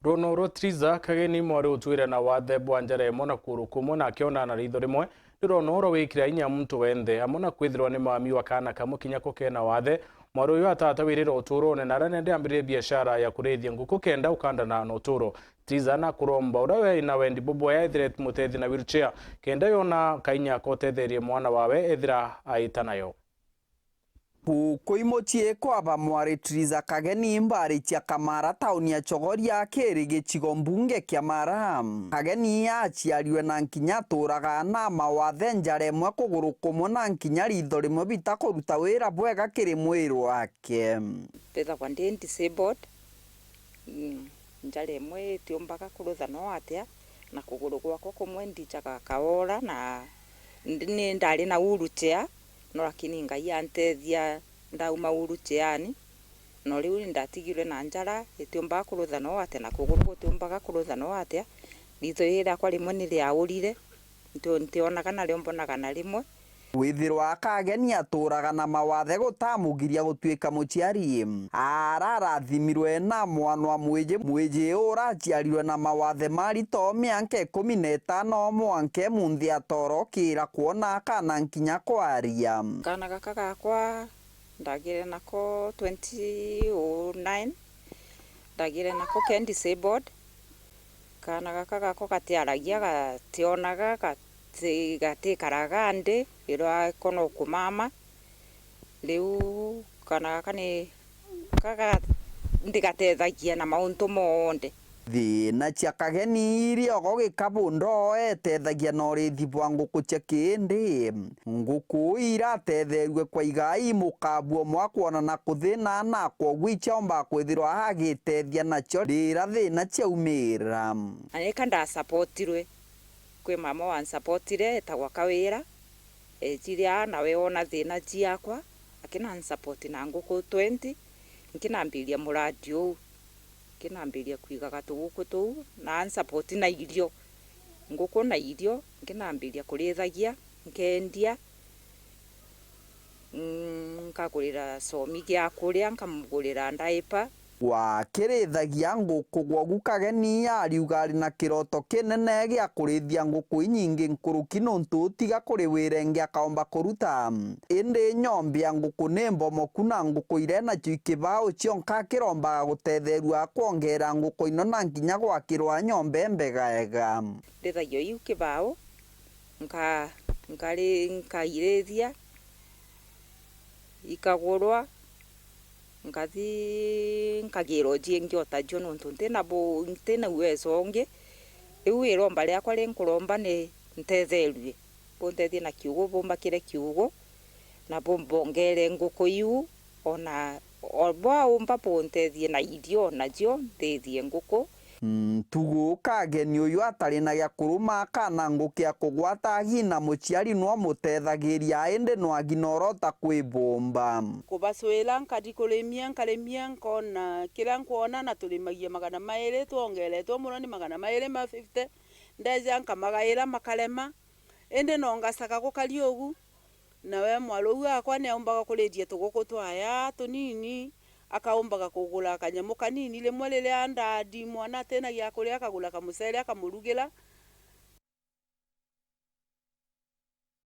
Runo rwa Triza Kageni mwari utwire na wathe bwa njara imwe na kuru kumwe na akiona na ritho rimwe ndirona uro wikira inya muntu wenthe amwe na kwithirwa ni mami wa kana kamwe kinya ko kena wathe mwari uyu atata wirira uturone na aria nende ambiririe biashara ya kurithia nguku kenda ukandana na uturo. Triza na kuromba uria we na wendi buboya ethire mutethi na wheelchair kenda yona kainya kotetherie mwana wawe ethira aita nayo. Kui mucii kwaba mwari Triza Kageni mbari cia Kamara tauni ya Chogoria kiri gicigo mbunge kia Mara. Kageni aciarirwe na nkinya aturaga na mawathe njara imwe kuguru kumwe na nkinya ritho rimwe bitakuruta wira bwega kiri mwiri wake. Mbithagwa ndi disabled, njara imwe itiumbaga kurutha no atia na kuguru gwakwa kumwe ndijaga kaora na ni ndari na wheelchair no lakini Ngai antethia ndauma wheelchair no riu ndatigirwe na njara itiumbaga kurutha no atia na kuguru gutiumbaga kurutha no atia ritho riri riakwa rimwe ni riaurire ntionaga nario mbonaga na rimwe. Withirwa Kageni aturaga na mawathe gutamugiria gutuika muciari ararathimirwe na mwanwa mwiji mwiji uraciarirwe na mawathe marito mianka 15 mwanke munthi atorokira kuona kana nkinya kwaria. Kana gaka gakwa ndagire nako 2009 ndagire nako ken disabled. Kana gaka gakwa gatiaragia gationaga gatikaraga ndi irwa kono kumama riu kana gaka ni kaga ndigatethagia na mauntu monde. Thina cia Kageni iria ogo gikabundo etethagia na urithi bwa nguku cia kiindi nguku iratetheriwe kwa igai mukabu omwe kuonana kuthina na kwoguo ichiomba kwithirwa agitethia nacio rira thina ciaumira. Na nika ndasapotirwe kwi mama wansapotire etagwa Kawira ejire nawe ona thina ciakwa akinansapoti na nguku 20 nkinambiria muradi uu nkinambiria kwigaga tuguku tuu na ansapoti na irio nguku na irio nkinambiria kurithagia nkendia nkagurira somi gia kuria nkamugurira ndaipa. Wakirithagia nguku gwogu Kageni ariuga ari na kiroto kinene gia kurithia nguku inyingi nkuruki nuntu tiga kuri wira ingi akaomba kuruta indi nyombi ya nguku ni mbomoku na nguku iria nacio ikibao cionka akirombaga gutetherua kwongera nguku ino na nginya gwakirwa nyomba mbegaega. Ndithagia iu kibao nkairithia ikagurwa nkathi nkagirwo jingi ota jo nontu ntina bu ntina uwezo ungi riu iromba riakwa rinkuromba ni ntetherue buntethie na kiugo bumbakire kiugo na bumbongere nguku iu ona bwaumba buntethie na irio nacio nthithie nguku. Ntugu Kageni uyu atari na gia kuruma kana nguki ya kugwata agina muciari no mutethagiria indi no agina orota kwibumba. Kubacwira nkathi kurimia nkarimia nkona kiria nkuona na turimagia 200 twongeretwo muno ni 250 ndeja nkamagaira makarema indi no ngacaga gukaria ugu nawe mwaruu akwa niaumbaga kurithia tuguku twaya tunini akaumbaga kugura kanyamu kanini rimwe riria ndadi mwana atina gia kuria akagura kamucere akamurugira